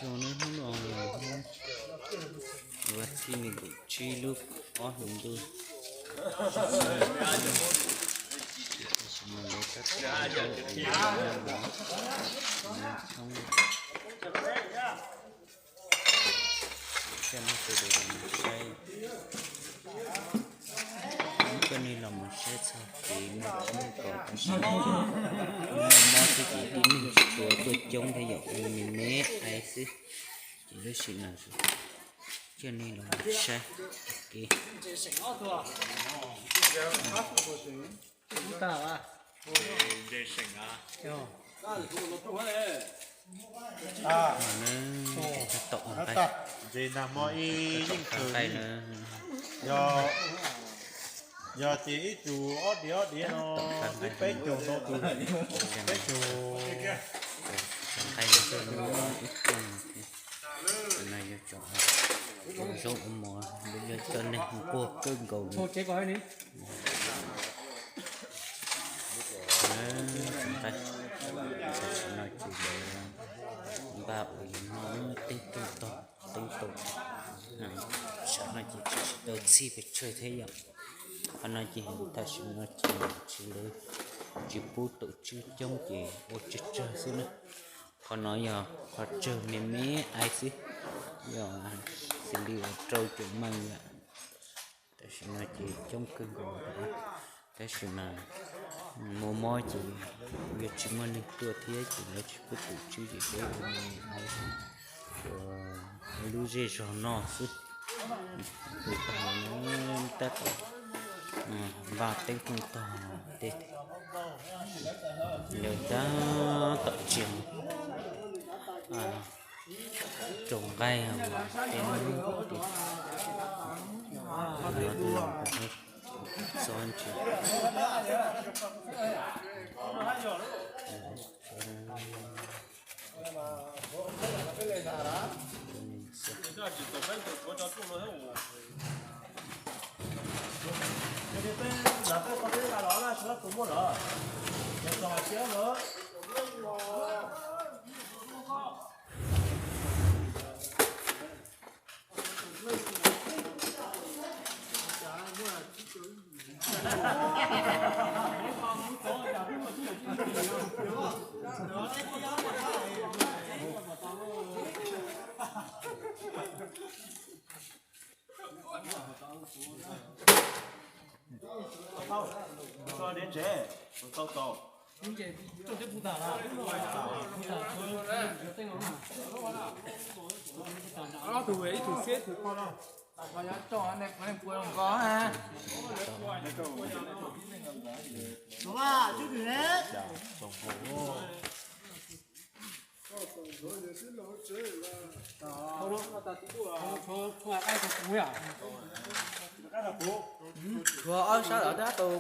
Zoo na hnub no, vas thib nees nkaum tsib lub ob hlis ntuj. Tab sis mas lawv tab tom thoob coj nej sawv daws los mus saib, coj nej los mus saib txog kev muag tshoob kaus tab sis muaj mob xwb ces tib neeg tsis tshua tuaj coob thiab yom, ua me me ais xwb. Ces lub sij hawm no coj nej los mus saib kev ntses nag hmo ib yeej khwv, yog ces ib tug ob diav ob diav no, ib peb caug ntau tus, peb caug. Zaub ua mov, yog cov neeg nquag kawg nkaus li. Tam sim no ces lawv npaj ua li no, teeb rooj tog, teeb tau, tsam no ces tsis tau txhij pes tsawg thiab yom. Qhov no ces tam sim no ces tsis, lawv tsis pub tus tswv coob ces ua tsawg tsawg xwb na. Qhov no yog qhov tsawg me me ais xwb, yog xws li uas rau caum meej yom. Tam sim no ces coob kawg nkaus, tab sis mas muaj mob ces yuav tsis muaj neeg tuaj thiab ces lawv tsis pub tus tswv ces peb ua me me ais xwb, ua lub zej zog no xwb. Tus tag tab tom npaj teeb rooj tog tej, lawv tab tom tsis rau nqaij tej, txhob ntshai. Tshuav ob sab los dab tau.